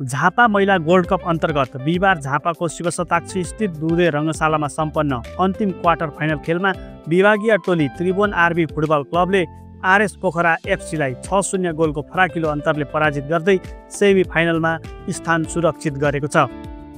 झापा महिला gold cup अन्तर्गत बिहिबार झापाको शिवशताक्षी स्थित दुधे रङ्गशालामा सम्पन्न अन्तिम क्वार्टर फाइनल खेलमा विभागीय टोली त्रिभुवन आरबी फुटबल क्लबले आरएस पोखरा एफसीलाई 6-0 गोलको फराकिलो अन्तरले पराजित गर्दै सेमी फाइनलमा स्थान सुरक्षित गरेको छ।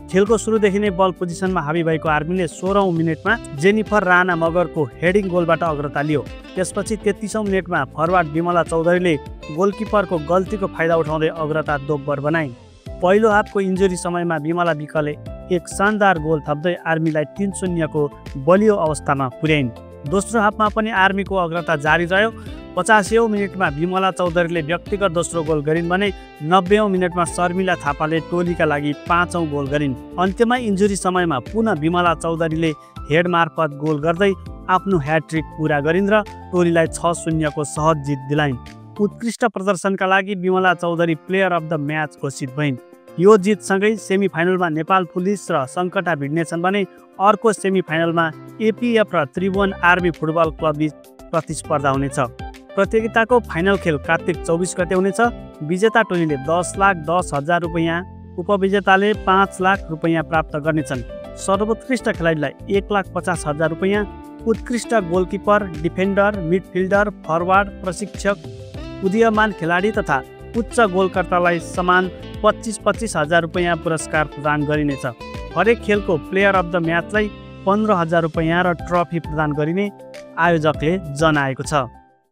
खेलको सुरुदेखि नै बल पोजिसनमा हावी भएको आर्मीले 16औं मिनेटमा जेनिफर राणा मगरको हेडिङ गोलबाट अग्रता लियो। त्यसपछि 33औं मिनेटमा फरवार्ड विमला चौधरीले गोलकिपरको गल्तीको फाइदा उठाउँदै अग्रता दोब्बर बनाइन्। पहिलो हाफको इन्जुरी समयमा विमला विकले एक शानदार गोल थप्दै आर्मीलाई 3-0 को बलियो अवस्थामा पुर्याइन्। दोस्रो हाफमा पनि आर्मीको अग्रता जारी रह्यो। 85औं मिनेटमा विमला चौधरीले व्यक्तिगत दोस्रो गोल गरिन् भने 90औं मिनेटमा शर्मिला थापाले टोलीका लागि 5औं गोल गरिन्। अन्त्यमा इन्जुरी समयमा पुनः विमला चौधरीले हेड मार्फत गोल गर्दै आफ्नो ह्याट्रिक पूरा गरिन् र टोलीलाई 6-0 को सहज जित दिलाइन्। उत्कृष्ट प्रदर्शनका लागि Bimala Chaudhary player of the match घोषित भइन्। यो जितसँगै सेमी फाइनलमा नेपाल पुलिस र सङ्कटा भिड्नेछन् भने अर्को सेमी फाइनलमा एपीएफ र त्रिभुवन आरबी फुटबल क्लब बीच प्रतिस्पर्धा हुनेछ। प्रतियोगिताको फाइनल खेल कार्तिक 24 गते हुनेछ। विजेता टोलीले 10,10,000 रुपैयाँ, उपविजेताले 5 लाख रुपैयाँ प्राप्त गर्नेछन्। सर्वोत्कृष्ट खेलाडीलाई 1,50,000 रुपैयाँ, उत्कृष्ट गोलकिपर, डिफेन्डर, मिडफिल्डर, फरवार्ड, प्रशिक्षक, उदीयमान खेलाडी तथा उच्च गोलकर्तालाई समान 25,000 रुपैयाँ पुरस्कार प्रदान गरिनेछ। हरेक खेलको प्लेयर अफ द म्याचलाई 15,000 रुपैयाँ र ट्रफी प्रदान गरिने आयोजकले जनाएको छ।